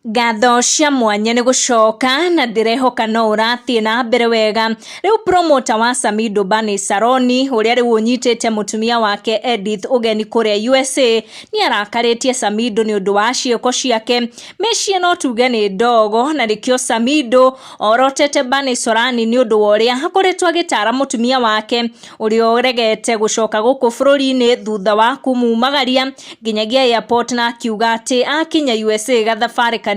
Ngatho cia mwanya nĩ gũcoka na ndĩrehoka no ũrathiĩ na mbere wega. Rĩu promoter wa Samido Bernice Saroni ũrĩa rĩu ũnyitĩte mũtumia wake Edith ũgeni kũrĩa USA nĩ arakarĩtie Samido nĩ ũndũ wa ciĩko ciake. Mĩciĩ no tuge nĩ ndogo na nĩkĩo Samido orotete Bernice Saroni nĩ ũndũ wa ũrĩa akoretwo agĩtara mũtumia wake ũrĩa ũregete gũcoka gũkũ bũrũri-inĩ thutha wa kũmumagaria nginyagia airport na akiuga atĩ akinya USA gathabarĩ kanini.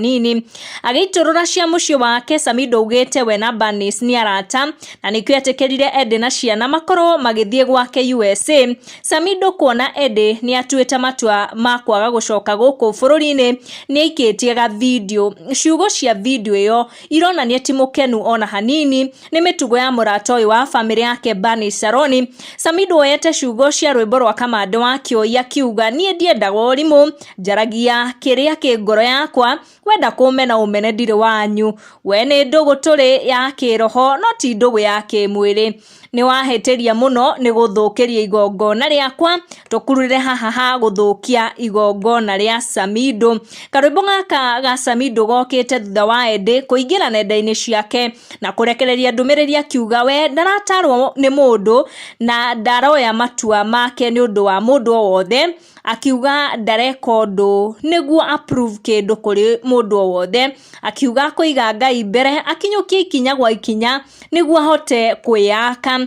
Agĩitũrũra cia mũciĩ wake, Samido augĩte we na Bernice nĩ arata na nĩkĩo etĩkĩrire Eddie na ciana makorwo magĩthiĩ gwake USA. Samido kuona Eddie nĩ atuĩte matua ma kwaga gũcoka gũkũ bũrũri-inĩ nĩ aikĩtie ga video. Ciugo cia video ĩyo ironania ti mũkenu ona hanini nĩ mĩtugo ya mũrata ũyũ wa famĩlĩ yake Bernice Saroni. Samido oyete ciugo cia rwĩmbo rwa Kamande wa Kĩoi akiuga niĩ ndiendaga ũrimũ, njaragia kĩrĩa kĩ ngoro yakwa, wenda kũmena ũmene ndirĩ wanyu. We nĩ ndũgũ tũrĩ ya kĩroho no ti ndũgũ ya kĩmwĩrĩ. Nĩ wahĩtĩria mũno nĩ gũthũkĩria igongona rĩakwa, tũkururĩre haha ha gũthũkia igongona rĩa Samido. Karwĩmbo gaka ga Samido gokĩte thutha wa Eddie kũingĩra nenda-inĩ ciake na kũrekereria ndũmĩrĩri akiuga we ndaratarwo nĩ mũndũ na ndaroya matua make nĩ ũndũ wa mũndũ o wothe, akiuga ndareka ũndũ nĩguo approve kĩndũ kũrĩ mũndũ o wothe, akiuga akũiga Ngai mbere akinyũkie ikinya gwa ikinya nĩguo ahote kwĩyaka.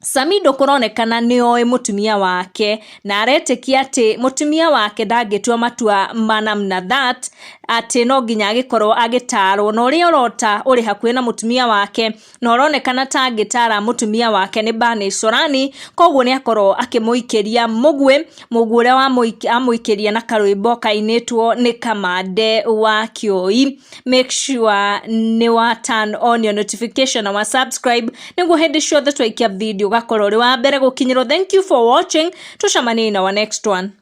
Samido kũronekana nĩ oĩ mũtumia wake na aretĩkia atĩ mũtumia wake ndangĩtua matua ma namna that atĩ no nginya agĩkorwo agĩtarwo na ũrĩa ũrota ũrĩ hakuhĩ na mũtumia wake na ũronekana ta angĩtara mũtumia wake nĩ Bernice Sorani, koguo nĩ akorwo akĩmũikĩria mũguĩ, mũguĩ ũrĩa amũikĩria na karwĩmbo kainĩtwo nĩ Kamande wa Kĩoi. Make sure nĩ wa turn on your notification na wa subscribe nĩguo hĩndĩ ciothe twaikia video ũgakorwo ũrĩ wa mbere gũkinyĩrwo. Thank you for watching, tũcemanie in our next one.